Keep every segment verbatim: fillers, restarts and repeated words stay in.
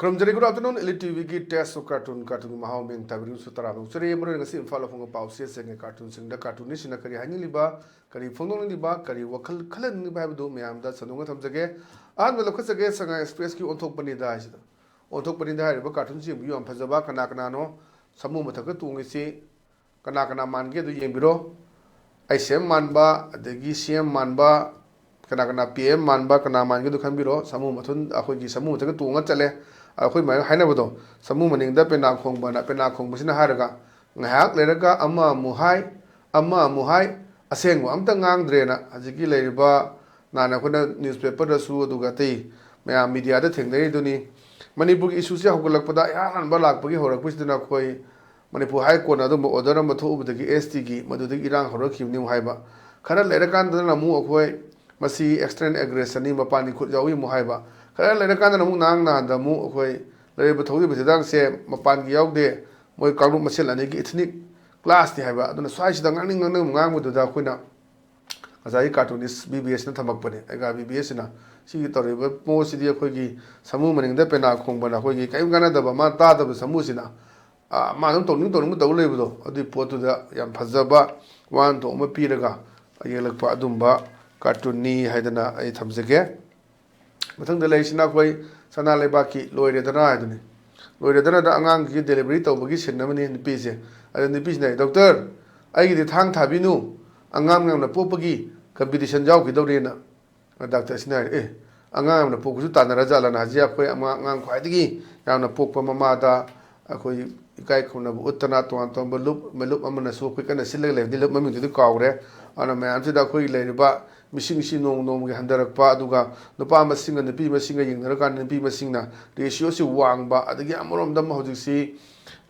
ꯈꯨꯔꯨꯝꯖꯔꯤ꯫ Good afternoon, Elite T ꯚꯤꯒꯤ Test of Cartoon, ꯀꯥꯔꯇꯨꯟꯒꯤ ꯃꯍꯥꯎ ꯃꯤꯡ ꯇꯥꯕꯤꯔꯤꯕꯁꯨ ꯇꯔꯥꯝꯅ ꯑꯣꯛꯆꯔꯤ꯫ ꯃꯔꯨꯑꯣꯏꯅ ꯉꯁꯤ ꯏꯝꯐꯥꯜꯗ ꯐꯣꯡꯕ ꯄꯥꯎꯆꯦꯁꯤꯡꯒꯤ ꯀꯥꯔꯇꯨꯟꯁꯤꯡꯗ ꯀꯥꯔꯇꯨꯟꯅꯤꯁꯤꯡꯅ ꯀꯔꯤ ꯍꯥꯏꯅꯤꯡꯂꯤꯕ, ꯀꯔꯤ ꯐꯣꯡꯗꯣꯛꯅꯤꯡꯂꯤꯕ, ꯀꯔꯤ ꯋꯥꯈꯜ ꯈꯜꯍꯟꯅꯤꯡꯂꯤꯕ ꯍꯥꯏꯕꯗꯨ ꯃꯌꯥꯝꯗ ꯁꯟꯗꯣꯛꯅ ꯊꯝꯖꯒꯦ꯫ ꯑꯍꯥꯟꯕ ꯂꯧꯈꯠꯆꯒꯦ, ꯁꯉꯥꯏ ꯑꯦꯛꯁꯄ꯭ꯔꯦꯁꯀꯤ ꯑꯣꯟꯊꯣꯛꯄꯅꯤꯗ ꯍꯥꯏꯁꯤꯗ꯫ ꯑꯣꯟꯊꯣꯛꯄꯅꯤꯗ ꯍꯥꯏꯔꯤꯕ ꯀꯥꯔꯇꯨꯟꯁꯤ ꯌꯦꯡꯕꯤꯌꯨ, ꯌꯥꯝ ꯐꯖꯕ꯫ ꯀꯅꯥ ꯀꯅꯥꯅꯣ ꯁꯥꯃꯨ ꯃꯊꯛꯇ ꯇꯣꯡꯉꯤꯁꯤ? ꯀꯅꯥ ꯀꯅꯥ ꯃꯥꯟꯒꯦ ꯑꯗꯨ ꯌꯦꯡꯕꯤꯔꯣ꯫ ꯑꯩ ꯁꯤ ꯑꯦꯝ ꯃꯥꯟꯕ, ꯑꯗꯒꯤ ꯁꯤ ꯑꯦꯝ ꯃꯥꯟꯕ, ꯀꯅꯥ ꯀꯅꯥ ꯄꯤ ꯑꯦꯝ ꯃꯥꯟꯕ, ꯀꯅꯥ ꯃꯥꯟꯒꯦ ꯑꯗꯨ ꯈꯟꯕꯤꯔꯣ꯫ ꯁꯥꯃꯨ ꯃꯊꯨꯟ, ꯑꯩꯈꯣꯏꯒꯤ ꯁꯥꯃꯨ ꯃꯊꯛꯇ ꯇꯣꯡꯉ ꯆꯠꯂꯦ꯫ ꯑꯩꯈꯣꯏ ꯃꯌꯥꯝ ꯍꯥꯏꯅꯕꯗꯣ, "ꯁꯥꯃꯨ ꯃꯅꯤꯡꯗ ꯄꯦꯅꯥ ꯈꯣꯡꯕꯅ", ꯄꯦꯅꯥ ꯈꯣꯡꯕꯁꯤꯅ ꯍꯥꯏꯔꯒ ꯉꯥꯏꯍꯥꯛ ꯂꯩꯔꯒ ꯑꯃ ꯑꯃꯨꯛ ꯍꯥꯏ, ꯑꯃ ꯑꯃꯨꯛ ꯍꯥꯏ, ꯑꯁꯦꯡꯕ ꯑꯝꯇ ꯉꯥꯡꯗ꯭ꯔꯦꯅ ꯍꯧꯖꯤꯛꯀꯤ ꯂꯩꯔꯤꯕ, ꯅꯍꯥꯟ ꯑꯩꯈꯣꯏꯅ ꯅ꯭ꯌꯨꯁꯄꯦꯄꯔꯗꯁꯨ ꯑꯗꯨꯒ ꯑꯇꯩ ꯃꯌꯥꯝ ꯃꯤꯗꯤꯌꯥꯗ ꯊꯦꯡꯅꯔꯤꯗꯨꯅꯤ꯫ ꯃꯅꯤꯄꯨꯔꯒꯤ ꯏꯁꯨꯁꯦ ꯍꯧꯒꯠꯂꯛꯄꯗ ꯑꯍꯥꯟꯕ ꯂꯥꯛꯄꯒꯤ ꯍꯧꯔꯛꯄꯁꯤꯗꯅ ꯑꯩꯈꯣꯏ ꯃꯅꯤꯄꯨꯔ ꯍꯥꯏ ꯀꯣꯔꯠꯅ ꯑꯗꯨꯝꯕ ꯑꯣꯔꯗꯔ ꯑꯃ ꯊꯣꯛꯎꯕꯗꯒꯤ ꯑꯦꯁ ꯇꯤꯒꯤ ꯃꯗꯨꯗꯒꯤ ꯏꯔꯥꯡ ꯍꯧꯔꯛꯈꯤꯕꯅꯤ ꯑꯃꯨꯛ ꯍꯥꯏꯕ꯫ ꯈꯔ ꯂꯩꯔꯀꯥꯟꯗꯅ ꯑꯃꯨꯛ ꯑꯩꯈꯣꯏ ꯃꯁꯤ ꯑꯦꯛꯁꯇꯔꯅꯦꯜ ꯑꯦꯒ꯭ꯔꯦꯁꯟꯅꯤ, ꯃꯄꯥꯟꯒꯤ ꯈꯨꯠ ꯌꯥꯎꯏ ꯑꯃꯨꯛ ꯍꯥꯏꯕ꯫ ꯈꯔ ꯂꯩꯔꯀꯥꯟꯗꯅ ꯑꯃꯨꯛ ꯅꯍꯥꯟ ꯅꯍꯥꯟꯗ ꯑꯃꯨꯛ ꯑꯩꯈꯣꯏ ꯂꯩꯔꯤꯕ ꯊꯧꯔꯤꯕ ꯊꯧꯗꯥꯡꯁꯦ ꯃꯄꯥꯟꯒꯤ ꯌꯥꯎꯗꯦ, ꯃꯣꯏ ꯀꯥꯡꯂꯨꯞ ꯃꯁꯦꯜ ꯑꯅꯤꯒꯤ ꯏꯊꯅꯤꯛ ꯀ꯭ꯂꯥꯁꯅꯤ ꯍꯥꯏꯕ꯫ ꯑꯗꯨꯅ ꯁ꯭ꯋꯥꯏꯁꯤꯗ ꯉꯥꯡꯅꯤꯡ ꯉꯥꯡꯅꯤꯡ ꯉꯥꯡꯕꯗꯨꯗ ꯑꯩꯈꯣꯏꯅ ꯉꯁꯥꯏꯒꯤ ꯀꯥꯔꯇꯨꯅꯤꯁ ꯕꯤ ꯕꯤ ꯑꯦꯁꯅ ꯊꯝꯃꯛꯄꯅꯦ꯫ ꯑꯩꯒ ꯕꯤ ꯕꯤ ꯑꯦꯁꯁꯤꯅ ꯁꯤꯒꯤ ꯇꯧꯔꯤꯕ ꯄꯣꯠꯁꯤꯗꯤ ꯑꯩꯈꯣꯏꯒꯤ ꯁꯥꯃꯨ ꯃꯅꯤꯡꯗ ꯄꯦꯅꯥ ꯈꯣꯡꯕꯅ ꯑꯩꯈꯣꯏꯒꯤ ꯀꯔꯤꯝ ꯀꯥꯟꯅꯗꯕ, ꯃꯥ ꯇꯥꯗꯕ ꯁꯥꯃꯨꯁꯤꯅ, ꯑ, ꯃꯥ ꯑꯗꯨꯝ ꯇꯧꯅꯤꯡ ꯇꯧꯅꯤꯡꯕ ꯇꯧ ꯂꯩꯕꯗꯣ, ꯑꯗꯨꯒꯤ ꯄꯣꯠꯇꯨꯗ ꯌꯥꯝ ꯐꯖꯕ ꯋꯥꯍꯟꯊꯣꯛ ꯑꯃ ꯄꯤꯔꯒ ꯌꯦꯛꯂꯛꯄ ꯑꯗꯨꯝꯕ ꯀꯥꯔꯇꯨꯟꯅꯤ ꯍꯥꯏꯗꯅ ꯑꯩ ꯊꯝꯖꯒꯦ꯫ ꯃꯊꯪꯗ ꯂꯩꯔꯤꯁꯤꯅ ꯑꯩꯈꯣꯏ ꯁꯅꯥ ꯂꯩꯕꯥꯛꯀꯤ ꯂꯣꯏꯔꯦꯗꯅ ꯍꯥꯏꯗꯨꯅꯤ꯫ ꯂꯣꯏꯔꯦꯗꯅꯗ ꯑꯉꯥꯡꯒꯤ ꯗꯦꯂꯤꯚꯔꯤ ꯇꯧꯕꯒꯤ ꯁꯤꯟ ꯑꯃꯅꯤ꯫ ꯅꯨꯄꯤꯁꯦ, ꯑꯗ ꯅꯨꯄꯤꯁꯤꯅ, "ꯗꯣꯛꯇꯔ, ꯑꯩꯒꯤꯗꯤ ꯊꯥꯡ ꯊꯥꯕꯤꯅꯨ, ꯑꯉꯥꯡ ꯌꯥꯝꯅ ꯄꯣꯛꯄꯒꯤ ꯀꯝꯄꯤꯇꯤꯁꯟ ꯌꯥꯎꯈꯤꯗꯧꯔꯦꯅ"꯫ ꯗꯥꯛꯇꯔꯁꯤꯅ ꯍꯥꯏꯔꯦ, "ꯑꯦ, ꯑꯉꯥꯡ ꯌꯥꯝꯅ ꯄꯣꯛꯄꯁꯨ ꯇꯥꯟꯅꯔ ꯖꯥꯠꯂꯅ?" ꯍꯧꯖꯤꯛ ꯑꯩꯈꯣꯏ ꯑꯃ-, ꯑꯉꯥꯡ ꯈ꯭ꯋꯥꯏꯗꯒꯤ ꯌꯥꯝꯅ ꯄꯣꯛꯄ ꯃꯃꯥꯗ ꯑꯩꯈꯣꯏ ꯏꯀꯥꯏ ꯈꯨꯝꯅꯕ ꯎꯠꯇꯅ ꯇꯣꯉꯥꯟ ꯇꯣꯉꯥꯟꯕ ꯂꯨꯞ, ꯂꯨꯞ ꯑꯃꯅꯁꯨ ꯑꯩꯈꯣꯏ ꯀꯟꯅ ꯁꯤꯜꯂꯒ ꯂꯩꯕꯅꯤ, ꯂꯨꯞ ꯃꯃꯤꯡꯗꯨꯗꯤ ꯀꯥꯎꯔꯦ꯫ ꯑꯗꯨꯅ ꯃꯌꯥꯝꯁꯤꯗ ꯑꯩꯈꯣꯏꯒꯤ ꯂꯩꯔꯤꯕ ꯃꯤꯁꯤꯡꯁꯤ ꯅꯣꯡꯃ ꯅꯣꯡꯃꯒꯤ ꯍꯟꯊꯔꯛꯄ, ꯑꯗꯨꯒ ꯅꯨꯄꯥ ꯃꯁꯤꯡꯒ ꯅꯨꯄꯤ ꯃꯁꯤꯡꯒ ꯌꯦꯡꯅꯔꯀꯥꯟꯗ ꯅꯨꯄꯤ ꯃꯁꯤꯡꯅ ꯔꯦꯁꯤꯌꯣꯁꯤ ꯋꯥꯡꯕ, ꯑꯗꯒꯤ ꯑꯃꯔꯣꯝꯗ ꯑꯃꯨꯛ ꯍꯧꯖꯤꯛꯁꯤ,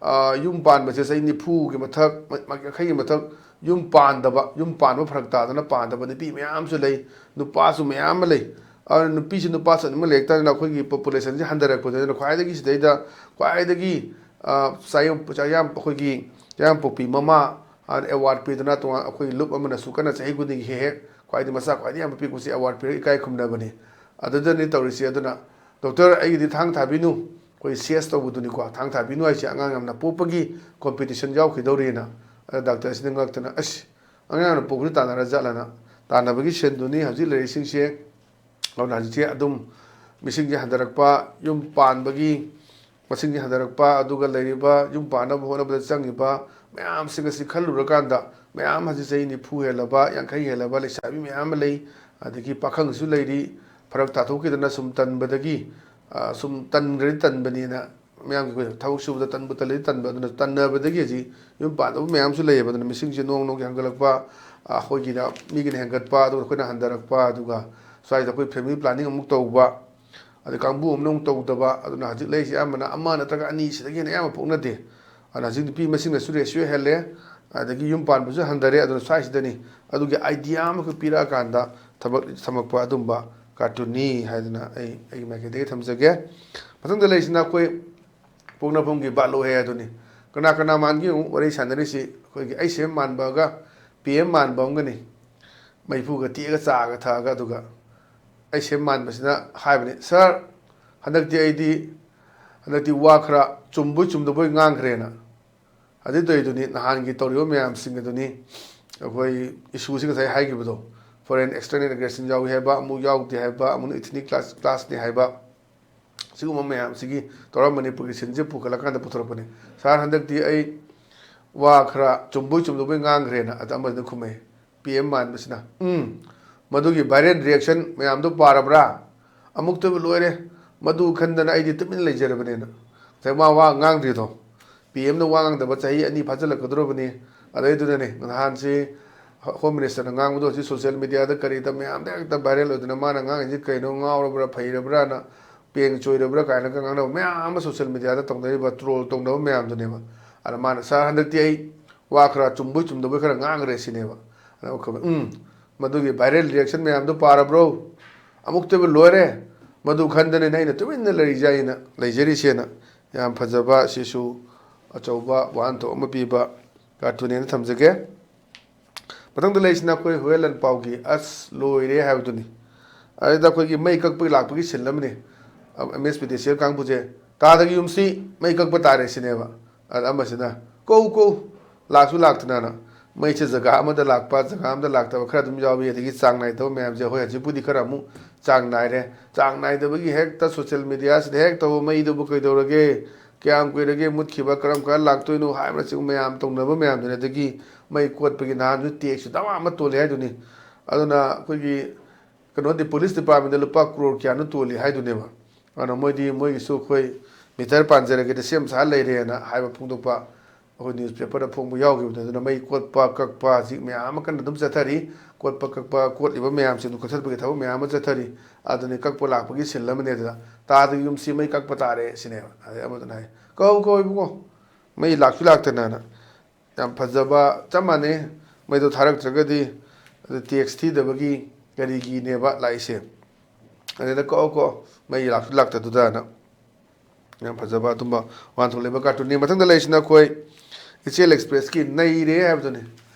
ꯑ, ꯌꯨꯝ ꯄꯥꯟꯕꯁꯦ ꯆꯍꯤ ꯅꯤꯐꯨꯒꯤ ꯃꯊꯛ, ꯃ-, ꯃ-, ꯌꯥꯡꯈꯩꯒꯤ ꯃꯊꯛ ꯌꯨꯝ ꯄꯥꯟꯗꯕ, ꯌꯨꯝ ꯄꯥꯟꯕ ꯐꯔꯛ ꯇꯥꯗꯅ ꯄꯥꯟꯗꯕ ꯅꯨꯄꯤ ꯃꯌꯥꯝꯁꯨ ꯂꯩ, ꯅꯨꯄꯥꯁꯨ ꯃꯌꯥꯝ ꯑꯃ ꯂꯩ꯫ ꯑꯗꯨꯅ ꯅꯨꯄꯤꯁꯤ ꯅꯨꯄꯥꯁꯨ ꯑꯅꯤꯃꯛ ꯂꯩꯔꯛꯇꯕꯅꯤꯅ ꯑꯩꯈꯣꯏꯒꯤ ꯄꯣꯄꯨꯂꯦꯁꯟꯁꯤ ꯍꯟꯊꯔꯛꯄꯗ, ꯑꯗꯨꯅ ꯈ꯭ꯋꯥꯏꯗꯒꯤ ꯁꯤꯗꯩꯗ ꯈ꯭ꯋꯥꯏꯗꯒꯤ, ꯑ, ꯆꯌꯥꯝ-, ꯆꯌꯥꯝ-, ꯑꯩꯈꯣꯏꯒꯤ ꯆꯌꯥꯝꯄꯣꯛꯄꯤ ꯃꯃꯥ, ꯑ, ꯑꯦꯋꯥꯔꯗ ꯄꯤꯗꯅ ꯇꯣꯉꯥꯟ ꯑꯩꯈꯣꯏ ꯂꯨꯞ ꯑꯃꯅꯁꯨ ꯀꯟꯅ ꯆꯍꯤ ꯈꯨꯗꯤꯡꯒꯤ ꯍꯦꯛ ꯍꯦꯛ ꯈ꯭ꯋꯥꯏꯗꯒꯤ ꯃꯆꯥ ꯈ꯭ꯋꯥꯏꯗꯒꯤ ꯌꯥꯝꯕ ꯄꯤꯛꯄꯁꯤ ꯑꯦꯋꯥꯔꯗ ꯄꯤꯔꯒ ꯏꯀꯥꯏ ꯈꯨꯝꯅꯕꯅꯤ꯫ ꯑꯗꯨꯗꯅꯤ ꯇꯧꯔꯤꯁꯤ꯫ ꯑꯗꯨꯅ, "ꯗꯣꯛꯇꯔ, ꯑꯩꯒꯤꯗꯤ ꯊꯥꯡ ꯊꯥꯕꯤꯅꯨ, ꯑꯩꯈꯣꯏ ꯁꯦꯁ ꯇꯧꯕꯗꯨꯅꯤꯀꯣ꯫ ꯊꯥꯡ ꯊꯥꯕꯤ ꯅꯨꯡꯉꯥꯏꯁꯦ ꯑꯉꯥꯡ ꯌꯥꯝꯅ ꯄꯣꯛꯄꯒꯤ ꯀꯣꯝꯄꯤꯇꯤꯁꯟ ꯌꯥꯎꯈꯤꯗꯧꯔꯤꯅ꯫ ꯑꯗ ꯗꯥꯛꯇꯔꯁꯤꯅ ꯉꯛꯇꯅ, "ꯑꯁ, ꯑꯉꯥꯡ ꯌꯥꯝꯅ ꯄꯣꯛꯄꯗꯤ ꯇꯥꯟꯅꯔ ꯖꯥꯠꯂꯅ?" ꯇꯥꯟꯅꯕꯒꯤ ꯁꯦꯟꯗꯨꯅꯤ ꯍꯧꯖꯤꯛ ꯂꯩꯔꯤꯁꯤꯡꯁꯦ꯫ ꯑꯗꯨꯅ ꯍꯧꯖꯤꯛꯁꯦ ꯑꯗꯨꯝ ꯃꯤꯁꯤꯡꯁꯦ ꯍꯟꯊꯔꯛꯄ, ꯌꯨꯝ ꯄꯥꯟꯕꯒꯤ ꯃꯁꯤꯡꯁꯦ ꯍꯟꯊꯔꯛꯄ, ꯑꯗꯨꯒ ꯂꯩꯔꯤꯕ ꯌꯨꯝ ꯄꯥꯟꯅꯕ ꯍꯣꯠꯅꯕꯗ ꯆꯪꯉꯤꯕ ꯃꯌꯥꯝꯁꯤꯡ ꯑꯁꯤ ꯈꯜꯂꯨꯔꯀꯥꯟꯗ, ꯃꯌꯥꯝ ꯍꯧꯖꯤꯛ ꯆꯍꯤ ꯅꯤꯐꯨ ꯍꯦꯜꯂꯕ, ꯌꯥꯡꯈꯩ ꯍꯦꯜꯂꯕ ꯂꯩꯁꯥꯕꯤ ꯃꯌꯥꯝ ꯑꯃ ꯂꯩ, ꯑꯗꯒꯤ ꯄꯥꯈꯪꯁꯨ ꯂꯩꯔꯤ꯫ ꯐꯔꯛ ꯇꯥꯊꯣꯛꯈꯤꯗꯅ ꯁꯨꯝ ꯇꯟꯕꯗꯒꯤ, ꯑ, ꯁꯨꯝ ꯇꯟꯈ꯭ꯔꯗꯤ ꯇꯟꯕꯅꯤꯅ, ꯃꯌꯥꯝꯒꯤ ꯑꯩꯈꯣꯏ ꯊꯕꯛ ꯁꯨꯕꯗ ꯇꯟꯕꯨ ꯇꯜꯂꯗꯤ ꯇꯟꯕ, ꯑꯗꯨꯅ ꯇꯟꯅꯕꯗꯒꯤ ꯍꯧꯖꯤꯛ ꯌꯨꯝ ꯄꯥꯟꯗꯕ ꯃꯌꯥꯝꯁꯨ ꯂꯩꯌꯦꯕ꯫ ꯑꯗꯨꯅ ꯃꯤꯁꯤꯡꯁꯦ ꯅꯣꯡ ꯅꯣꯡꯒꯤ ꯍꯦꯟꯒꯠꯂꯛꯄ, ꯑ, ꯑꯩꯈꯣꯏꯒꯤꯅ ꯃꯤꯒꯤꯅ ꯍꯦꯟꯒꯠꯄ, ꯑꯗꯨꯒ ꯑꯩꯈꯣꯏꯅ ꯍꯟꯊꯔꯛꯄ, ꯑꯗꯨꯒ ꯁ꯭ꯋꯥꯏꯗ ꯑꯩꯈꯣꯏ ꯐꯦꯃꯤꯂꯤ ꯄ꯭ꯂꯥꯅꯤꯡ ꯑꯃꯨꯛ ꯇꯧꯕ, ꯑꯗꯩ ꯀꯥꯡꯕꯨ ꯑꯃꯅ ꯑꯃꯨꯛ ꯇꯧꯗꯕ꯫ ꯑꯗꯨꯅ ꯍꯧꯖꯤꯛ ꯂꯩꯔꯤꯁꯦ ꯑꯌꯥꯝꯕꯅ ꯑꯃ ꯅꯠꯇ꯭ꯔꯒ ꯑꯅꯤ, ꯁꯤꯗꯒꯤ ꯍꯦꯟꯅ ꯑꯌꯥꯝꯕ ꯄꯣꯛꯅꯗꯦ꯫ ꯑꯗꯨꯅ ꯍꯧꯖꯤꯛ ꯅꯨꯄꯤ ꯃꯁꯤꯡꯅꯁꯨ ꯔꯦꯁꯤꯑꯣ ꯍꯦꯜꯂꯦ, ꯑꯗꯒꯤ ꯌꯨꯝ ꯄꯥꯟꯕꯁꯨ ꯍꯟꯊꯔꯦ꯫ ꯑꯗꯨꯅ ꯁ꯭ꯋꯥꯏꯁꯤꯗꯅꯤ ꯑꯗꯨꯒꯤ ꯑꯥꯏꯗꯤꯌꯥ ꯑꯃꯈꯛ ꯄꯤꯔꯛꯑꯀꯥꯟꯗ ꯊꯕꯛ ꯊꯝꯃꯛꯄ ꯑꯗꯨꯝꯕ ꯀꯥꯔꯇꯨꯟꯅꯤ ꯍꯥꯏꯗꯅ ꯑꯩ ꯑꯩꯒꯤ ꯃꯥꯏꯀꯩꯗꯒꯤ ꯊꯝꯖꯒꯦ꯫ ꯃꯊꯪꯗ ꯂꯩꯔꯤꯁꯤꯅ ꯑꯩꯈꯣꯏ ꯄꯣꯛꯅꯐꯝꯒꯤ ꯕꯥꯂꯣ ꯍꯦ ꯑꯗꯨꯅꯤ꯫ ꯀꯅꯥ ꯀꯅꯥ ꯃꯥꯟꯒꯦ ꯌꯦꯡꯉꯨ, ꯋꯥꯔꯤ ꯁꯥꯟꯅꯔꯤꯁꯤ ꯑꯩꯈꯣꯏꯒꯤ ꯑꯩ ꯁꯦꯝ ꯃꯥꯟꯕꯒ ꯄꯤ ꯑꯦꯝ ꯃꯥꯟꯕ ꯑꯃꯒꯅꯤ꯫ ꯃꯩꯐꯨꯒ ꯇꯦꯛꯑꯒ ꯆꯥꯒ ꯊꯛꯑꯒ, ꯑꯗꯨꯒ ꯑꯩ ꯁꯦꯝ ꯃꯥꯟꯕꯁꯤꯅ ꯍꯥꯏꯕꯅꯤ, "ꯁꯥꯔ, ꯍꯟꯗꯛꯇꯤ ꯑꯩꯗꯤ, ꯍꯟꯗꯛꯇꯤ ꯋꯥ ꯈꯔ ꯆꯨꯝꯕꯣꯏ ꯆꯨꯝꯗꯕꯣꯏ ꯉꯥꯡꯈ꯭ꯔꯦꯅ"꯫ ꯑꯗꯨ ꯇꯧꯔꯤꯗꯨꯅꯤ ꯅꯍꯥꯟꯒꯤ ꯇꯧꯔꯤꯕ ꯃꯌꯥꯝꯁꯤꯡ ꯑꯗꯨꯅꯤ꯫ ꯑꯩꯈꯣꯏ ꯏꯁꯨꯁꯤ ꯉꯁꯥꯏ ꯍꯥꯏꯈꯤꯕꯗꯣ, foreign external aggression ꯌꯥꯎꯏ ꯍꯥꯏꯕ, ꯑꯃꯨꯛ ꯌꯥꯎꯗꯦ ꯍꯥꯏꯕ, ꯑꯃꯨꯛꯅ ethnic clash, clashꯅꯤ ꯍꯥꯏꯕ, ꯁꯤꯒꯨꯝꯕ ꯃꯌꯥꯝꯁꯤꯒꯤ ꯇꯧꯔ ꯃꯅꯤꯄꯨꯔꯒꯤ ꯁꯤꯟꯁꯦ ꯄꯨꯈꯠꯂꯀꯥꯟꯗ ꯄꯨꯊꯣꯔꯛꯄꯅꯤ꯫ "ꯁꯥꯔ, ꯍꯟꯗꯛꯇꯤ ꯑꯩ ꯋꯥ ꯈꯔ ꯆꯨꯝꯕꯣꯏ ꯆꯨꯝꯗꯕꯣꯏ ꯉꯥꯡꯈ꯭ꯔꯦꯅ", ꯑꯗ ꯑꯃꯗꯨꯅ ꯈꯨꯝꯃꯛꯑꯦ, ꯄꯤ ꯑꯦꯝ ꯃꯥꯟꯕꯁꯤꯅ, "ꯎꯝ, ꯃꯗꯨꯒꯤ viral reaction ꯃꯌꯥꯝꯗꯣ ꯄꯥꯔꯕ꯭ꯔꯥ? ꯑꯃꯨꯛꯇꯣꯏꯕ ꯂꯣꯏꯔꯦ꯫ ꯃꯗꯨ ꯈꯟꯗꯅ ꯑꯩꯗꯤ ꯇꯨꯃꯤꯟꯅ ꯂꯩꯖꯔꯕꯅꯦꯅ"꯫ ꯉꯁꯥꯏ ꯃꯥ ꯋꯥ ꯉꯥꯡꯗ꯭ꯔꯤꯗꯣ, ꯄꯤ ꯑꯦꯝꯅ ꯋꯥ ꯉꯥꯡꯗꯕ ꯆꯍꯤ ꯑꯅꯤ ꯐꯥꯖꯤꯜꯂꯛꯀꯗꯧꯔꯕꯅꯤ꯫ ꯑꯗꯩꯗꯨꯅꯅꯦ ꯅꯍꯥꯟꯁꯤ ꯍꯣꯝ ꯃꯤꯅꯤꯁꯇꯔꯅ ꯉꯥꯡꯕꯗꯣ ꯍꯧꯖꯤꯛ ꯁꯣꯁꯤꯌꯦꯜ ꯃꯦꯗꯤꯌꯥꯗ ꯀꯔꯤꯗ ꯃꯌꯥꯝꯗ ꯍꯦꯛꯇ ꯚꯥꯏꯔꯦꯜ ꯑꯣꯏꯗꯅ, ꯃꯥꯅ ꯉꯥꯡꯉꯤꯁꯤ ꯀꯩꯅꯣ, ꯉꯥꯎꯔꯕ꯭ꯔꯥ, ꯐꯩꯔꯕ꯭ꯔꯥꯅ, ꯄꯦꯡ ꯆꯣꯏꯔꯕ꯭ꯔꯥ ꯀꯥꯏꯅꯒ ꯉꯥꯡꯅꯕ ꯃꯌꯥꯝ ꯑꯃ ꯁꯣꯁꯤꯌꯦꯜ ꯃꯦꯗꯤꯌꯥꯗ ꯇꯧꯅꯔꯤꯕ, ꯇ꯭ꯔꯣꯜ ꯇꯧꯅꯕ ꯃꯌꯥꯝꯗꯨꯅꯦꯕ꯫ ꯑꯗ ꯃꯥꯅ, "ꯁꯥꯔ, ꯍꯟꯗꯛꯇꯤ ꯑꯩ ꯋꯥ ꯈꯔ ꯆꯨꯝꯕꯣꯏ ꯆꯨꯝꯗꯕꯣꯏ ꯈꯔ ꯉꯥꯡꯈ꯭ꯔꯦ" ꯁꯤꯅꯦꯕ꯫ ꯑꯗ ꯑꯩꯈꯣꯏ, "ꯎꯝ, ꯃꯗꯨꯒꯤ ꯚꯥꯏꯔꯦꯜ ꯔꯤꯌꯦꯛꯁꯟ ꯃꯌꯥꯝꯗꯣ ꯄꯥꯔꯕ꯭ꯔꯣ? ꯑꯃꯨꯛꯇꯣꯏꯕ ꯂꯣꯏꯔꯦ꯫ ꯃꯗꯨ ꯈꯟꯗꯅꯅꯦ ꯑꯩꯅ ꯇꯨꯃꯤꯟꯅ ꯂꯩꯔꯤꯁꯦ", ꯑꯩꯅ ꯂꯩꯖꯔꯤꯁꯦꯅ꯫ ꯌꯥꯝ ꯐꯖꯕ, ꯁꯤꯁꯨ ꯑꯆꯧꯕ ꯋꯥꯍꯟꯊꯣꯛ ꯑꯃ ꯄꯤꯕ ꯀꯥꯔꯇꯨꯟꯅꯦꯅ ꯊꯝꯖꯒꯦ꯫ ꯃꯊꯪꯗ ꯂꯩꯔꯤꯁꯤꯅ ꯑꯩꯈꯣꯏ ꯍꯨꯌꯦꯟ ꯂꯥꯟꯄꯥꯎꯒꯤ "ꯑꯁ ꯂꯣꯏꯔꯦ" ꯍꯥꯏꯕꯗꯨꯅꯤ꯫ ꯑꯗꯨꯗ ꯑꯩꯈꯣꯏꯒꯤ ꯃꯩ ꯀꯛꯄꯒꯤ ꯂꯥꯛꯄꯒꯤ ꯁꯤꯟ ꯑꯃꯅꯤ꯫ ꯑꯦꯝ ꯑꯦꯁ ꯄꯤ ꯗꯤ ꯁꯤ ꯑꯦꯜ ꯀꯥꯡꯕꯨꯁꯦ ꯇꯥꯗꯒꯤ ꯌꯨꯝꯁꯤ ꯃꯩ ꯀꯛꯄ ꯇꯥꯔꯦ ꯁꯤꯅꯦꯕ꯫ ꯑꯗ ꯑꯃꯁꯤꯅ ꯀꯧ ꯀꯧ ꯂꯥꯛꯁꯨ ꯂꯥꯛꯇꯅꯅ ꯃꯩꯁꯦ ꯖꯒꯥ ꯑꯃꯗ ꯂꯥꯛꯄ, ꯖꯒꯥ ꯑꯃꯗ ꯂꯥꯛꯇꯕ ꯈꯔ ꯑꯗꯨꯝ ꯌꯥꯎꯏ꯫ ꯑꯗꯒꯤ ꯆꯥꯡ ꯅꯥꯏꯗꯕ ꯃꯌꯥꯝꯁꯦ ꯍꯣꯏ ꯍꯧꯖꯤꯛꯄꯨꯗꯤ ꯈꯔ ꯑꯃꯨꯛ ꯆꯥꯡ ꯅꯥꯏꯔꯦ꯫ ꯆꯥꯡ ꯅꯥꯏꯗꯕꯒꯤ ꯍꯦꯛꯇ ꯁꯣꯁꯦꯜ ꯃꯦꯗꯤꯌꯥꯁꯤꯗ ꯍꯦꯛ ꯇꯧꯕ, "ꯃꯩꯗꯨꯕꯨ ꯀꯩꯗꯧꯔꯒꯦ? ꯀꯌꯥꯝ ꯀꯨꯏꯔꯒꯦ ꯃꯨꯠꯈꯤꯕ? ꯀꯔꯝ ꯀꯥꯟꯗ ꯂꯥꯛꯇꯣꯏꯅꯣ?" ꯍꯥꯏꯕꯅꯆꯤꯡꯕ ꯃꯌꯥꯝ ꯇꯧꯅꯕ ꯃꯌꯥꯝꯗꯨꯅꯤ꯫ ꯑꯗꯒꯤ ꯃꯩ ꯀꯣꯠꯄꯒꯤ ꯅꯍꯥꯟꯁꯨ ꯇꯦꯛꯁꯁꯨ ꯗꯃꯥ ꯑꯃ ꯇꯣꯜꯂꯤ ꯍꯥꯏꯗꯨꯅꯤ꯫ ꯑꯗꯨꯅ ꯑꯩꯈꯣꯏꯒꯤ ꯀꯩꯅꯣꯗꯤ ꯄꯨꯂꯤꯁ ꯗꯤꯄꯥꯔꯠꯃꯦꯟꯗ ꯂꯨꯄꯥ ꯀ꯭ꯔꯣꯔ ꯀꯌꯥꯅꯣ ꯇꯣꯜꯂꯤ ꯍꯥꯏꯗꯨꯅꯦꯕ꯫ ꯑꯗꯨꯅ ꯃꯣꯏꯗꯤ, ꯃꯣꯏꯒꯤꯁꯨ ꯑꯩꯈꯣꯏ ꯃꯤꯇꯔ ꯄꯥꯟꯖꯔꯒꯦꯗ ꯁꯦꯝ ꯁꯥ ꯂꯩꯔꯦꯅ ꯍꯥꯏꯕ ꯐꯣꯡꯗꯣꯛꯄ ꯑꯩꯈꯣꯏ ꯅ꯭ꯌꯨꯁꯄꯦꯄꯔꯗ ꯐꯣꯡꯕ ꯌꯥꯎꯈꯤꯕꯅꯤ꯫ ꯑꯗꯨꯅ ꯃꯩ ꯀꯣꯠꯄ ꯀꯛꯄ ꯍꯧꯖꯤꯛ ꯃꯌꯥꯝ ꯑꯃ ꯀꯟꯅ ꯑꯗꯨꯝ ꯆꯠꯊꯔꯤ꯫ ꯀꯣꯠꯄ ꯀꯛꯄ ꯀꯣꯠꯂꯤꯕ ꯃꯌꯥꯝꯁꯤꯡꯗꯨ ꯀꯛꯊꯠꯄꯒꯤ ꯊꯕꯛ ꯃꯌꯥꯝ ꯑꯃ ꯆꯠꯊꯔꯤ꯫ ꯑꯗꯨꯅ ꯀꯛꯄ ꯂꯥꯛꯄꯒꯤ ꯁꯤꯜ ꯑꯃꯅꯦ꯫ ꯑꯗꯨꯗ ꯇꯥꯗꯒꯤ ꯌꯨꯝꯁꯤ ꯃꯩ ꯀꯛꯄ ꯇꯥꯔꯦ ꯁꯤꯅꯦꯕ꯫ ꯑꯗꯩ ꯑꯃꯗꯨꯅ ꯍꯥꯏ, "ꯀꯧ ꯀꯧ ꯏꯕꯨꯡꯉꯣ, ꯃꯩ ꯂꯥꯛꯁꯨ ꯂꯥꯛꯇꯅꯅ"꯫ ꯌꯥꯝ ꯐꯖꯕ, ꯆꯞ ꯃꯥꯟꯅꯩ꯫ ꯃꯩꯗꯣ ꯊꯥꯔꯛꯇ꯭ꯔꯒꯗꯤ ꯑꯗꯨ ꯇꯦꯛꯁ ꯊꯤꯗꯕꯒꯤ ꯀꯔꯤꯒꯤꯅꯦꯕ ꯂꯥꯛꯏꯁꯦ? ꯑꯗꯨꯗ ꯀꯛꯑꯣ ꯀꯛꯑꯣ, ꯃꯩ ꯂꯥꯛꯁꯨ ꯂꯥꯛꯇꯗꯨꯗꯅ꯫ ꯌꯥꯝ ꯐꯖꯕ ꯑꯗꯨꯝꯕ ꯋꯥꯍꯟꯊꯣꯛ ꯂꯩꯕ ꯀꯥꯔꯇꯨꯟꯅꯤ꯫ ꯃꯊꯪꯗ ꯂꯩꯔꯤꯁꯤꯅ ꯑꯩꯈꯣꯏ ꯏꯆꯦꯜ ꯑꯦꯛꯁꯄ꯭ꯔꯦꯁꯀꯤ ꯅꯩꯔꯦ ꯍꯥꯏꯕꯗꯨꯅꯤ꯫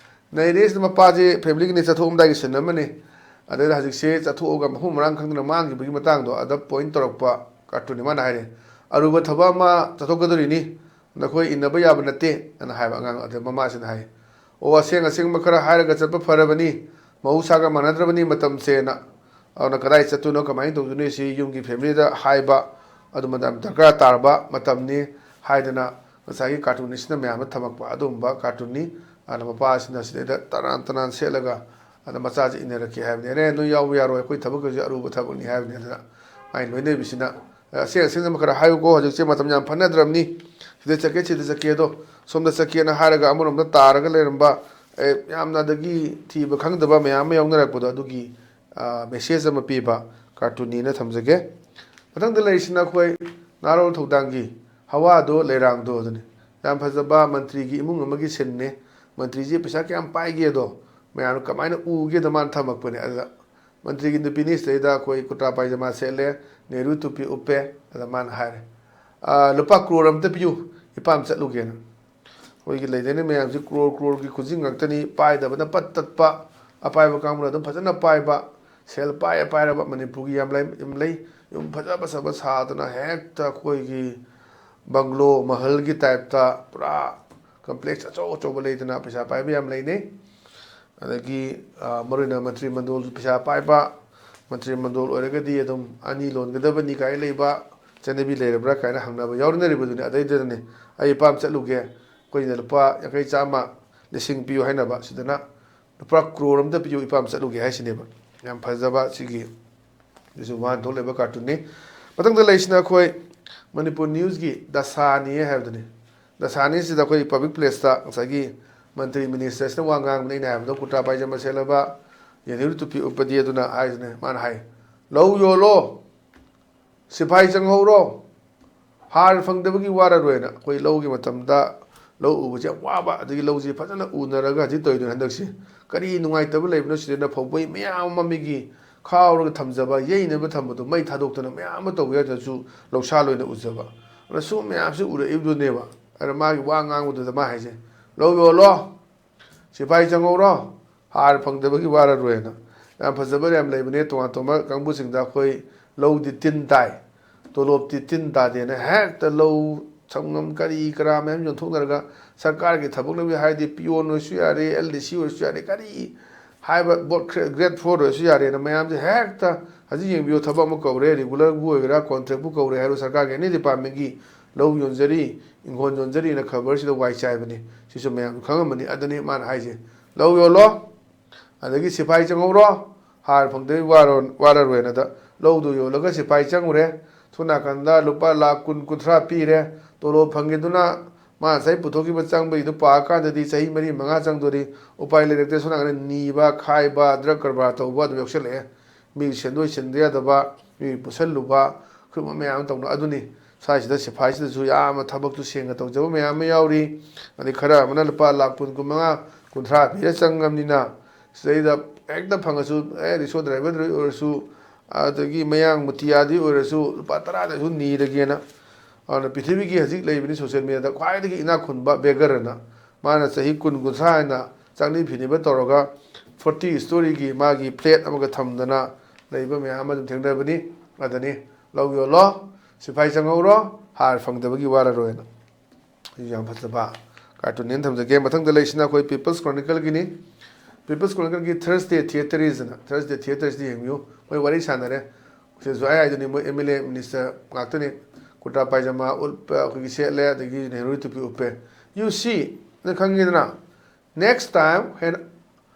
ꯅꯩꯔꯦꯁꯤꯗ ꯃꯄꯥꯁꯦ ꯐꯦꯃꯤꯂꯤꯒꯤꯅꯤ, ꯆꯠꯊꯣꯛꯑꯝꯗꯥꯏꯒꯤ ꯁꯤꯟ ꯑꯃꯅꯤ꯫ ꯑꯗꯨꯗ ꯍꯧꯖꯤꯛꯁꯦ ꯆꯠꯊꯣꯛꯑꯒ ꯃꯐꯝ ꯃꯔꯥꯡ ꯈꯪꯗꯅ ꯃꯥꯡꯈꯤꯕꯒꯤ ꯃꯇꯥꯡꯗꯣ ꯑꯗ ꯄꯣꯏꯟ ꯇꯧꯔꯛꯄ ꯀꯥꯔꯇꯨꯟꯅꯤ꯫ ꯃꯥꯅ ꯍꯥꯏꯔꯦ, "ꯑꯔꯨꯕ ꯊꯕꯛ ꯑꯃ ꯆꯠꯊꯣꯛꯀꯗꯣꯔꯤꯅꯤ, ꯅꯈꯣꯏ ꯏꯟꯅꯕ ꯌꯥꯕ ꯅꯠꯇꯦ" ꯑꯅ ꯍꯥꯏꯕ ꯑꯉꯥꯡ꯫ ꯑꯗ ꯃꯃꯥꯁꯤꯅ ꯍꯥꯏ, "ꯑꯣ, ꯑꯁꯦꯡ ꯑꯁꯦꯡꯕ ꯈꯔ ꯍꯥꯏꯔꯒ ꯆꯠꯄ ꯐꯔꯕꯅꯤ, ꯃꯍꯧꯁꯥꯒ ꯃꯥꯟꯅꯗ꯭ꯔꯕꯅꯤ ꯃꯇꯝꯁꯦꯅ꯫ ꯑꯗꯨꯅ ꯀꯗꯥꯏ ꯆꯠꯇꯣꯏꯅꯣ, ꯀꯃꯥꯏꯅ ꯇꯧꯗꯣꯏꯅꯣ ꯁꯤ ꯌꯨꯝꯒꯤ ꯐꯦꯃꯤꯂꯤꯗ ꯍꯥꯏꯕ ꯑꯗꯨ ꯃꯇꯝ ꯗꯔꯀꯥꯔ ꯇꯥꯔꯕ ꯃꯇꯝꯅꯤ" ꯍꯥꯏꯗꯅ ꯉꯁꯥꯏꯒꯤ ꯀꯥꯔꯇꯨꯟ ꯑꯁꯤꯅ ꯃꯌꯥꯝꯗ ꯊꯝꯃꯛꯄ ꯑꯗꯨꯒꯨꯝꯕ ꯀꯥꯔꯇꯨꯟꯅꯤ꯫ ꯑꯗꯨꯅ ꯃꯄꯥꯁꯤꯅ ꯁꯤꯗꯩꯗ ꯇꯅꯥꯟ ꯇꯅꯥꯟ ꯁꯦꯠꯂꯒ ꯑꯗ ꯃꯆꯥꯁꯤ ꯏꯟꯅꯔꯛꯀꯦ ꯍꯥꯏꯕꯅꯤ꯫ "ꯑꯦ, ꯅꯣꯏ ꯌꯥꯎꯕ ꯌꯥꯔꯣꯏ, ꯑꯩꯈꯣꯏ ꯊꯕꯛ ꯑꯁꯤ ꯑꯔꯨꯕ ꯊꯕꯛꯅꯤ" ꯍꯥꯏꯕꯅꯤ꯫ ꯑꯗꯨꯅ ꯃꯥꯏ ꯂꯣꯏꯅꯕꯤꯁꯤꯅ, "ꯑꯁꯦꯡ ꯑꯁꯦꯡꯕ ꯈꯔ ꯍꯥꯏꯌꯨꯀꯣ, ꯍꯧꯖꯤꯛꯁꯦ ꯃꯇꯝ ꯌꯥꯝ ꯐꯠꯅꯗ꯭ꯔꯕꯅꯤ, ꯁꯤꯗ ꯆꯠꯀꯦ, ꯁꯤꯗ ꯆꯠꯀꯦ, ꯑꯗꯣ ꯁꯣꯝꯗ ꯆꯠꯀꯦꯅ" ꯍꯥꯏꯔꯒ ꯑꯃꯔꯣꯝꯗ ꯇꯥꯔꯒ ꯂꯩꯔꯝꯕ, ꯑꯦ, ꯌꯥꯝꯅ ꯑꯗꯒꯤ ꯊꯤꯕ ꯈꯪꯗꯕ ꯃꯌꯥꯝ ꯑꯃ ꯌꯥꯎꯅꯔꯛꯄꯗꯣ, ꯑꯗꯨꯒꯤ, ꯑ, ꯃꯦꯁꯦꯖ ꯑꯃ ꯄꯤꯕ ꯀꯥꯔꯇꯨꯟꯅꯤꯅ ꯊꯝꯖꯒꯦ꯫ ꯃꯊꯪꯗ ꯂꯩꯔꯤꯁꯤꯅ ꯑꯩꯈꯣꯏ ꯅꯍꯥꯔꯣꯜ ꯊꯧꯗꯥꯡꯒꯤ ꯍꯋꯥꯗꯣ ꯂꯩꯔꯥꯡꯗꯣ ꯑꯗꯨꯅꯤ꯫ ꯌꯥꯝ ꯐꯖꯕ ꯃꯟꯇ꯭ꯔꯤꯒꯤ ꯏꯃꯨꯡ ꯑꯃꯒꯤ ꯁꯤꯟꯅꯦ꯫ ꯃꯟꯇ꯭ꯔꯤꯁꯦ ꯄꯩꯁꯥ ꯀꯌꯥꯝ ꯄꯥꯏꯒꯦꯗꯣ ꯃꯌꯥꯝꯅ ꯀꯃꯥꯏꯅ ꯎꯒꯦꯗ ꯃꯥꯅ ꯊꯝꯃꯛꯄꯅꯦ꯫ ꯑꯗꯨꯗ ꯃꯟꯇ꯭ꯔꯤꯒꯤ ꯅꯨꯄꯤꯅꯤ ꯁꯤꯗꯩꯗ ꯑꯩꯈꯣꯏ ꯀꯨꯔꯇꯥ ꯄꯥꯏꯖꯃꯥ ꯁꯦꯠꯂꯦ, ꯅꯦꯍꯔꯨ ꯇꯨꯄꯤ ꯎꯞꯄꯦ꯫ ꯑꯗ ꯃꯥꯅ ꯍꯥꯏꯔꯦ, "ꯑ, ꯂꯨꯄꯥ ꯀ꯭ꯔꯣꯔ ꯑꯝꯇ ꯄꯤꯌꯨ, ꯏꯄꯥꯝ ꯆꯠꯂꯨꯒꯦꯅ"꯫ ꯑꯩꯈꯣꯏꯒꯤ ꯂꯩꯗꯣꯏꯅꯦ ꯃꯌꯥꯝꯁꯤ ꯀ꯭ꯔꯣꯔ ꯀ꯭ꯔꯣꯔꯒꯤ ꯈꯨꯖꯤꯡ ꯉꯥꯛꯇꯅꯤ, ꯄꯥꯏꯗꯕꯅ ꯄꯠ ꯇꯠꯄ, ꯑꯄꯥꯏꯕ ꯀꯥꯡꯕꯨꯅ ꯑꯗꯨꯝ ꯐꯖꯅ ꯄꯥꯏꯕ꯫ ꯁꯦꯜ ꯄꯥꯏꯔ ꯄꯥꯏꯔꯕ ꯃꯅꯤꯄꯨꯔꯒꯤ ꯌꯥꯝ ꯂꯩ, ꯌꯥꯝ ꯂꯩ꯫ ꯌꯨꯝ ꯐꯖ ꯐꯖꯕ ꯁꯥꯗꯅ, ꯍꯦꯛꯇ ꯑꯩꯈꯣꯏꯒꯤ ꯕꯪꯒ꯭ꯂꯣ ꯃꯍꯜꯒꯤ ꯇꯥꯏꯞꯇ ꯄꯨꯔꯥ ꯀꯝꯄ꯭ꯂꯦꯛꯁ ꯑꯆꯧ ꯑꯆꯧꯕ ꯂꯩꯗꯅ, ꯄꯩꯁꯥ ꯄꯥꯏꯕ ꯌꯥꯝ ꯂꯩꯅꯩ꯫ ꯑꯗꯒꯤ, ꯑ, ꯃꯔꯨ ꯑꯣꯏꯅ ꯃꯟꯇ꯭ꯔꯤ ꯃꯟꯗꯣꯜꯁꯨ ꯄꯩꯁꯥ ꯄꯥꯏꯕ, ꯃꯟꯇ꯭ꯔꯤ ꯃꯟꯗꯣꯜ ꯑꯣꯏꯔꯒꯗꯤ ꯑꯗꯨꯝ ꯑꯅꯤ ꯂꯣꯟꯒꯗꯕꯅꯤ ꯀꯥꯏꯅ ꯂꯩꯕ ꯆꯠꯅꯕꯤ ꯂꯩꯔꯕ꯭ꯔꯥ ꯀꯥꯏꯅ ꯍꯪꯅꯕ ꯌꯥꯎꯅꯔꯤꯕꯗꯨꯅꯤ꯫ ꯑꯗꯩꯗꯨꯗꯅꯦ ꯑꯩ ꯏꯄꯥꯝ ꯆꯠꯂꯨꯒꯦ, ꯑꯩꯈꯣꯏꯅ ꯂꯨꯄꯥ ꯌꯥꯡꯈꯩ, ꯆꯥꯝꯃ, ꯂꯤꯁꯤꯡ ꯄꯤꯌꯨ ꯍꯥꯏꯅꯕ, ꯁꯤꯗꯅ ꯂꯨꯄꯥ ꯀ꯭ꯔꯣꯔ ꯑꯝꯇ ꯄꯤꯌꯨ, ꯏꯄꯥꯝ ꯆꯠꯂꯨꯒꯦ ꯍꯥꯏꯁꯤꯅꯦꯕ꯫ ꯌꯥꯝ ꯐꯖꯕ ꯁꯤꯒꯤ, ꯁꯤꯁꯨ ꯋꯥꯍꯟꯊꯣꯛ ꯂꯩꯕ ꯀꯥꯔꯇꯨꯟꯅꯤ꯫ ꯃꯊꯪꯗ ꯂꯩꯁꯤꯅ ꯑꯩꯈꯣꯏ ꯃꯅꯤꯄꯨꯔ ꯅ꯭ꯌꯨꯁꯀꯤ ꯗꯁꯥꯅꯤ ꯍꯥꯏꯕꯗꯨꯅꯤ꯫ ꯗꯁꯥꯅꯤꯁꯤꯗ ꯑꯩꯈꯣꯏ ꯄꯕ꯭ꯂꯤꯛ ꯄ꯭ꯂꯦꯁꯇ ꯉꯁꯥꯏꯒꯤ ꯃꯟꯇ꯭ꯔꯤ ꯃꯤꯅꯤꯁꯇꯔꯁꯤꯅ ꯋꯥ ꯉꯥꯡꯕꯅꯤ, ꯑꯩꯅ ꯍꯥꯏꯕꯗꯣ ꯀꯨꯔꯇꯥ ꯄꯥꯏꯖꯃ ꯁꯦꯠꯂꯕ, ꯅꯦꯍꯔꯨ ꯇꯨꯄꯤ ꯎꯞꯄꯗꯤ, ꯑꯗꯨꯅ ꯍꯥꯏꯁꯤꯅꯦ, ꯃꯥꯅ ꯍꯥꯏ, "ꯂꯧ ꯌꯣꯜꯂꯣ, ꯁꯤꯐꯥꯏ ꯆꯪꯍꯧꯔꯣ, ꯍꯥꯔ ꯐꯪꯗꯕꯒꯤ ꯋꯥꯔꯔꯣꯏꯅ꯫ ꯑꯩꯈꯣꯏ ꯂꯧꯒꯤ ꯃꯇꯝꯗ ꯂꯧ ꯎꯕꯁꯦ ꯌꯥꯝ ꯋꯥꯕ, ꯑꯗꯒꯤ ꯂꯧꯁꯦ ꯐꯖꯅ ꯎꯅꯔꯒ ꯍꯧꯖꯤꯛ ꯇꯧꯔꯤꯗꯨꯅ ꯍꯟꯗꯛꯁꯦ ꯀꯔꯤ ꯅꯨꯡꯉꯥꯏꯇꯕ ꯂꯩꯕꯅꯣ? ꯁꯤꯗꯅ ꯐꯧꯕꯩ ꯃꯌꯥꯝ ꯑꯃ ꯃꯤꯒꯤ ꯈꯥꯎꯔꯒ ꯊꯝꯖꯕ, ꯌꯩꯅꯕ ꯊꯝꯕꯗꯣ ꯃꯩ ꯊꯥꯗꯣꯛꯇꯅ ꯃꯌꯥꯝ ꯑꯃ ꯇꯧꯕ ꯌꯥꯗ꯭ꯔꯁꯨ ꯂꯧꯁꯥ ꯂꯣꯏꯅ ꯎꯖꯕ꯫ ꯑꯗꯨꯅ ꯁꯨꯝ ꯃꯌꯥꯝꯁꯦ ꯎꯔꯛꯏꯕꯗꯨꯅꯦꯕ꯫ ꯑꯗ ꯃꯥꯒꯤ ꯋꯥ ꯉꯥꯡꯕꯗꯨꯗ ꯃꯥ ꯍꯥꯏꯁꯦ, "ꯂꯧ ꯌꯣꯜꯂꯣ, ꯁꯤꯐꯥꯏ ꯆꯪꯍꯧꯔꯣ, ꯍꯥꯔ ꯐꯪꯗꯕꯒꯤ ꯋꯥꯔꯔꯣꯏꯅ"꯫ ꯌꯥꯝ ꯐꯖꯕ ꯌꯥꯝ ꯂꯩꯕꯅꯦ꯫ ꯇꯣꯉꯥꯟ ꯇꯣꯉꯥꯟꯕ ꯀꯥꯡꯕꯨꯁꯤꯡꯗ ꯑꯩꯈꯣꯏ ꯂꯧꯗꯤ ꯇꯤꯟ ꯇꯥꯏ, ꯇꯣꯂꯣꯞꯇꯤ ꯇꯤꯟ ꯇꯥꯗꯦꯅ ꯍꯦꯛꯇ ꯂꯧ ꯁꯪꯉꯝ ꯀꯔꯤ ꯀꯔꯥ ꯃꯌꯥꯝ ꯌꯣꯟꯊꯣꯛꯅꯔꯒ, ꯁꯔꯀꯥꯔꯒꯤ ꯊꯕꯛꯅꯕꯤ ꯍꯥꯏꯗꯤ ꯄꯤꯌꯣꯟ ꯑꯣꯏꯔꯁꯨ ꯌꯥꯔꯦ, ꯑꯦꯜ ꯗꯤ ꯁꯤ ꯑꯣꯏꯔꯁꯨ ꯌꯥꯔꯦ, ꯀꯔꯤ ꯍꯥꯏꯕ ꯕꯣꯠ ꯈ꯭ꯔꯦ-, ꯒ꯭ꯔꯦꯗ ꯐꯣꯔ ꯑꯣꯏꯔꯁꯨ ꯌꯥꯔꯦꯅ ꯃꯌꯥꯝꯁꯦ ꯍꯦꯛꯇ ꯍꯧꯖꯤꯛ ꯌꯦꯡꯕꯤꯌꯨ, ꯊꯕꯛ ꯑꯃ ꯀꯧꯔꯦ, ꯔꯤꯒꯨꯂꯔꯕꯨ ꯑꯣꯏꯒꯦꯔꯥ, ꯀꯣꯟꯇ꯭ꯔꯦꯛꯄꯨ ꯀꯧꯔꯦ ꯍꯥꯏꯔꯣ, ꯁꯔꯀꯥꯔꯒꯤ ꯑꯦꯅꯤ ꯗꯤꯄꯥꯔꯠꯃꯦꯟꯒꯤ ꯂꯧ ꯌꯣꯟꯖꯔꯤ, ꯏꯪꯈꯣꯜ ꯌꯣꯟꯖꯔꯤꯅ ꯈꯕꯔꯁꯤꯗ ꯋꯥꯏ ꯆꯥꯏꯕꯅꯤ꯫ ꯁꯤꯁꯨ ꯃꯌꯥꯝ ꯈꯪꯉꯝꯃꯅꯤ꯫ ꯑꯗꯨꯅꯤ ꯃꯥꯅ ꯍꯥꯏꯁꯦ, "ꯂꯧ ꯌꯣꯜꯂꯣ, ꯑꯗꯒꯤ ꯁꯤꯐꯥꯏ ꯆꯪꯍꯧꯔꯣ, ꯍꯥꯔ ꯐꯪꯗꯕꯩ ꯋꯥꯔꯣ-, ꯋꯥꯔꯔꯣꯏꯅ"꯫ ꯑꯗ ꯂꯧꯗꯨ ꯌꯣꯜꯂꯒ ꯁꯤꯐꯥꯏ ꯆꯪꯉꯨꯔꯦ꯫ ꯁꯣꯝ ꯅꯥꯀꯟꯗ ꯂꯨꯄꯥ ꯂꯥꯈ ꯀꯨꯟ, ꯀꯨꯟꯊ꯭ꯔꯥ ꯄꯤꯔꯦ꯫ ꯇꯣꯂꯣꯞ ꯐꯪꯈꯤꯗꯨꯅ ꯃꯥ ꯉꯁꯥꯏ ꯄꯨꯊꯣꯛꯈꯤꯕ ꯆꯪꯕꯒꯤꯗꯨ ꯄꯥꯀꯥꯟꯗꯗꯤ ꯆꯍꯤ ꯃꯔꯤ ꯃꯉꯥ ꯆꯪꯗꯣꯔꯤ꯫ ꯎꯄꯥꯏ ꯂꯩꯔꯛꯇꯦ꯫ ꯁꯣꯝ ꯅꯥꯀꯟꯗ ꯅꯤꯕ, ꯈꯥꯏꯕ, ꯗ꯭ꯔꯒ ꯀꯔꯕꯥꯔ ꯇꯧꯕ ꯑꯗꯨꯝ ꯌꯥꯎꯁꯜꯂꯛꯑꯦ꯫ ꯃꯤ ꯁꯦꯟꯗꯣꯏ ꯁꯤꯟꯗ ꯌꯥꯗꯕ, ꯃꯤ ꯄꯨꯁꯜꯂꯨꯕ, ꯁꯤꯒꯨꯝꯕ ꯃꯌꯥꯝ ꯑꯃ ꯇꯧꯅ꯫ ꯑꯗꯨꯅꯤ ꯁ꯭ꯋꯥꯏꯁꯤꯗ ꯁꯤꯐꯥꯏꯁꯤꯗꯁꯨ ꯌꯥꯝꯅ ꯊꯕꯛꯇꯨ ꯁꯦꯡꯅ ꯇꯧꯖꯕ ꯃꯌꯥꯝ ꯑꯃ ꯌꯥꯎꯔꯤ꯫ ꯑꯗꯩ ꯈꯔ ꯑꯃꯅ ꯂꯨꯄꯥ ꯂꯥꯈ ꯀꯨꯟ, ꯀꯨꯟꯃꯉꯥ, ꯀꯨꯟꯊ꯭ꯔꯥ ꯄꯤꯔ ꯆꯪꯉꯕꯅꯤꯅ, ꯁꯤꯗꯩꯗ ꯍꯦꯛꯇ ꯐꯪꯉꯁꯨ, ꯑꯦ, ꯔꯤꯛꯁꯣ ꯗ꯭ꯔꯥꯏꯚꯔꯗ ꯑꯣꯏꯔꯁꯨ, ꯑꯗꯒꯤ ꯃꯌꯥꯡ ꯃꯨꯇꯤꯌꯥꯗꯤ ꯑꯣꯏꯔꯁꯨ, ꯂꯨꯄꯥ ꯇꯔꯥꯗꯁꯨ ꯅꯤꯔꯒꯦꯅ꯫ ꯑꯗꯨꯅ ꯄ꯭ꯔꯤꯊꯤꯕꯤꯒꯤ ꯍꯧꯖꯤꯛ ꯂꯩꯕꯅꯤ ꯁꯣꯁꯤꯌꯦꯜ ꯃꯤꯗꯤꯌꯥꯗ ꯈ꯭ꯋꯥꯏꯗꯒꯤ ꯏꯅꯥꯛ ꯈꯨꯟꯕ ꯕꯦꯒꯔ ꯑꯅ꯫ ꯃꯥꯅ ꯆꯍꯤ ꯀꯨꯟ, ꯀꯨꯟꯊ꯭ꯔꯥ ꯍꯥꯏꯅ ꯆꯥꯛꯅꯤ ꯐꯤꯅꯤꯕ ꯇꯧꯔꯒ ꯐꯣꯔꯇꯤ ꯁ꯭ꯇꯣꯔꯤꯒꯤ ꯃꯥꯒꯤ ꯐ꯭ꯂꯦꯠ ꯑꯃꯒ ꯊꯝꯗꯅ ꯂꯩꯕ ꯃꯌꯥꯝ ꯑꯃ ꯑꯗꯨꯝ ꯊꯦꯡꯅꯕꯅꯤ꯫ ꯑꯗꯅꯤ, ꯂꯧ ꯌꯣꯜꯂꯣ, ꯁꯤꯐꯥꯏ ꯆꯪꯍꯧꯔꯣ, ꯍꯥꯔ ꯐꯪꯗꯕꯒꯤ ꯋꯥꯔꯔꯣꯏꯅ꯫ ꯑꯩꯁꯨ ꯌꯥꯝ ꯐꯖꯕ ꯀꯥꯔꯇꯨꯟꯅꯦꯅ ꯊꯝꯖꯒꯦ꯫ ꯃꯊꯪꯗ ꯂꯩꯁꯤꯅ ꯑꯩꯈꯣꯏ ꯄꯤꯄꯜꯁ ꯀ꯭ꯔꯣꯅꯤꯀꯜꯒꯤꯅꯤ꯫ ꯄꯤꯄꯜꯁ ꯀ꯭ꯔꯣꯅꯤꯀꯜꯒꯤ ꯊꯔꯁꯗꯦ ꯊꯤꯌꯦꯇꯔꯤꯁ ꯑꯅ, ꯊꯔꯁꯗꯦ ꯊꯤꯌꯦꯇꯔꯁꯤꯗꯤ ꯌꯦꯡꯕꯤꯌꯨ꯫ ꯃꯣꯏ ꯋꯥꯔꯤ ꯁꯥꯟꯅꯔꯦ꯫ ꯁꯤꯗꯁꯨ ꯑꯩ ꯍꯥꯏꯗꯨꯅꯤ, ꯃꯣꯏ ꯑꯦꯝ ꯑꯦꯜ ꯑꯦ ꯃꯤꯅꯤꯁꯇꯔ ꯉꯥꯛꯇꯅꯤ꯫ ꯀꯨꯔꯇꯥ ꯄꯥꯏꯖꯃꯥ ꯎꯠꯄ ꯑꯩꯈꯣꯏꯒꯤ ꯁꯦꯠꯂꯦ, ꯑꯗꯒꯤ ꯅꯦꯍꯔꯨ ꯇꯨꯄꯤ ꯎꯞꯄꯦ꯫ You see, ꯅꯪ ꯈꯪꯉꯤꯗꯅ, next time when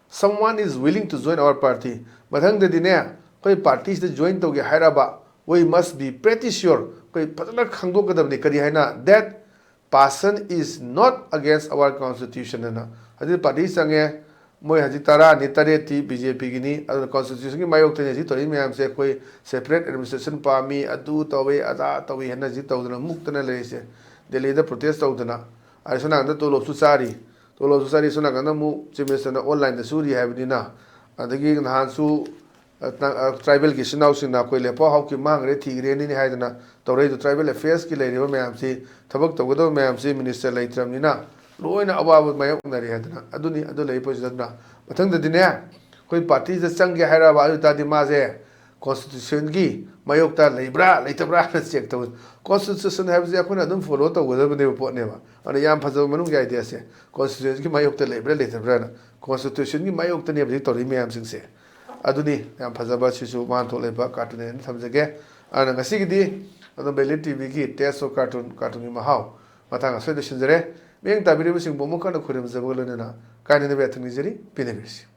someone is willing to join our party, ꯃꯊꯪꯗꯗꯤꯅꯦ, ꯑꯩꯈꯣꯏ ꯄꯥꯔꯇꯤꯁꯤꯗ ꯖꯣꯏꯟ ꯇꯧꯒꯦ ꯍꯥꯏꯔꯕ, we must be pretty sure, ꯑꯩꯈꯣꯏ ꯐꯖꯅ ꯈꯪꯗꯣꯛꯀꯗꯕꯅꯤ꯫ ꯀꯔꯤ ꯍꯥꯏꯅ? That person is not against our constitution ꯑꯅ꯫ ꯍꯧꯖꯤꯛ ꯄꯥꯔꯇꯤ ꯆꯪꯉꯦ, ꯃꯣꯏ ꯍꯧꯖꯤꯛ ꯇꯔꯥꯅꯤ, ꯇꯔꯦꯠꯇꯤ ꯕꯤ ꯖꯦ ꯄꯤꯒꯤꯅꯤ꯫ ꯑꯗꯨꯅ ꯀꯣꯟꯁꯇꯤꯇ꯭ꯌꯨꯁꯟꯒꯤ ꯃꯥꯌꯣꯛꯇꯅꯤ ꯍꯧꯖꯤꯛ ꯇꯧꯔꯤ ꯃꯌꯥꯝꯁꯦ꯫ ꯑꯩꯈꯣꯏ ꯁꯦꯄꯔꯦꯠ ꯑꯦꯗꯃꯤꯅꯤꯁꯇ꯭ꯔꯦꯁꯟ ꯄꯥꯝꯃꯤ, ꯑꯗꯨ ꯇꯧꯏ, ꯑꯗꯥ ꯇꯧꯏ ꯍꯥꯏꯅ ꯍꯧꯖꯤꯛ ꯇꯧꯗꯅ ꯃꯨꯛꯇꯅ ꯂꯩꯔꯤꯁꯦ꯫ ꯗꯦꯜꯂꯤꯗ ꯄ꯭ꯔꯣꯇꯦꯁ ꯇꯧꯗꯅ, ꯑꯗꯩ ꯁꯣꯝ ꯅꯥꯀꯟꯗ ꯇꯣꯂꯣꯞꯁꯨ ꯆꯥꯔꯤ, ꯇꯣꯂꯣꯞꯁꯨ ꯆꯥꯔꯤ, ꯁꯣꯝ ꯅꯥꯀꯟꯗ ꯑꯃꯨꯛ ꯆꯤꯐ ꯃꯤꯅꯤꯁꯇꯔꯅ ꯑꯣꯟꯂꯥꯏꯟꯗ ꯁꯨꯔꯤ ꯍꯥꯏꯕꯅꯤꯅ꯫ ꯑꯗꯒꯤ ꯅꯍꯥꯟꯁꯨ, ꯑ, ꯇ-, ꯑ, ꯇ꯭ꯔꯥꯏꯕꯦꯜꯒꯤ ꯏꯆꯤꯟ ꯏꯅꯥꯎꯁꯤꯡꯅ ꯑꯩꯈꯣꯏ ꯂꯦꯞꯄꯥꯎ ꯍꯥꯎꯀꯤ ꯃꯥꯡꯈ꯭ꯔꯦ, ꯊꯤꯈ꯭ꯔꯦꯅꯤꯅꯦ ꯍꯥꯏꯗꯅ ꯇꯧꯔꯛꯏꯗꯣ꯫ ꯇ꯭ꯔꯥꯏꯕꯦꯜ ꯑꯦꯐꯤꯌꯔꯁꯀꯤ ꯂꯩꯔꯤꯕ ꯃꯌꯥꯝꯁꯤ, ꯊꯕꯛ ꯇꯧꯒꯗꯕ ꯃꯌꯥꯝꯁꯤ ꯃꯤꯅꯤꯁꯇꯔ ꯂꯩꯇ꯭ꯔꯕꯅꯤꯅ ꯂꯣꯏꯅ ꯑꯋꯥꯕ ꯃꯥꯌꯣꯛꯅꯔꯤ ꯍꯥꯏꯗꯅ꯫ ꯑꯗꯨꯅꯤ, ꯑꯗꯨ ꯂꯩ ꯄꯣꯠꯁꯤꯗ꯫ ꯑꯗꯨꯅ ꯃꯊꯪꯗꯗꯤꯅꯦ, ꯑꯩꯈꯣꯏ ꯄꯥꯔꯇꯤꯁꯤꯗ ꯆꯪꯒꯦ ꯍꯥꯏꯔꯕ, ꯑꯗꯨ ꯑꯣꯏ ꯇꯥꯔꯗꯤ ꯃꯥꯁꯦ ꯀꯣꯟꯁꯇꯤꯇ꯭ꯌꯨꯁꯟꯒꯤ ꯃꯥꯌꯣꯛꯇ ꯂꯩꯕ꯭ꯔꯥ ꯂꯩꯇꯕ꯭ꯔꯥ ꯍꯥꯏꯅ ꯆꯦꯛ ꯇꯧ꯫ ꯀꯣꯟꯁꯇꯤꯇ꯭ꯌꯨꯁꯟ ꯍꯥꯏꯕꯁꯦ ꯑꯩꯈꯣꯏꯅ ꯑꯗꯨꯝ ꯐꯣꯂꯣ ꯇꯧꯒꯗꯕꯅꯦꯕ ꯄꯣꯠꯅꯦꯕ꯫ ꯑꯗꯨꯅ ꯌꯥꯝ ꯐꯖꯕ ꯃꯅꯨꯡꯒꯤ ꯑꯥꯏꯗꯤꯌꯥꯁꯦ, ꯀꯣꯟꯁꯇꯤꯇ꯭ꯌꯨꯁꯟꯒꯤ ꯃꯥꯌꯣꯛꯇ ꯂꯩꯕ꯭ꯔꯥ ꯂꯩꯇꯕ꯭ꯔꯥꯅ꯫ ꯀꯣꯟꯁꯇꯤꯇ꯭ꯌꯨꯁꯟꯒꯤ ꯃꯥꯌꯣꯛꯇꯅꯦꯕ ꯍꯧꯖꯤꯛ ꯇꯧꯔꯤ ꯃꯌꯥꯝꯁꯤꯡꯁꯦ꯫ ꯑꯗꯨꯅꯤ ꯌꯥꯝ ꯐꯖꯕ, ꯁꯤꯁꯨ ꯋꯥꯍꯟꯊꯣꯛ ꯂꯩꯕ ꯀꯥꯔꯇꯨꯟꯅꯦꯅ ꯊꯝꯖꯒꯦ꯫ ꯑꯗꯨꯅ ꯉꯁꯤꯒꯤꯗꯤ ꯑꯗꯨꯝ ꯕꯦꯂꯤ ꯇꯤ ꯚꯤꯒꯤ Taste of Cartoon, ꯀꯥꯔꯇꯨꯟꯒꯤ ꯃꯍꯥꯎ ꯃꯇꯥꯡ ꯑꯁ꯭ꯋꯥꯏꯗ ꯂꯣꯏꯁꯤꯟꯖꯔꯦ꯫ ꯃꯤꯠꯌꯦꯡ ꯇꯥꯕꯤꯔꯤꯕꯁꯤꯡꯕꯨ ꯑꯃꯨꯛ ꯍꯟꯅ ꯈꯨꯔꯨꯝꯖꯕꯒ ꯂꯣꯏꯅꯅ ꯀꯥꯏꯅꯅꯕ ꯌꯥꯊꯪ ꯅꯤꯖꯔꯤ꯫ ꯄꯦꯟꯅꯕꯤꯔꯁꯤ꯫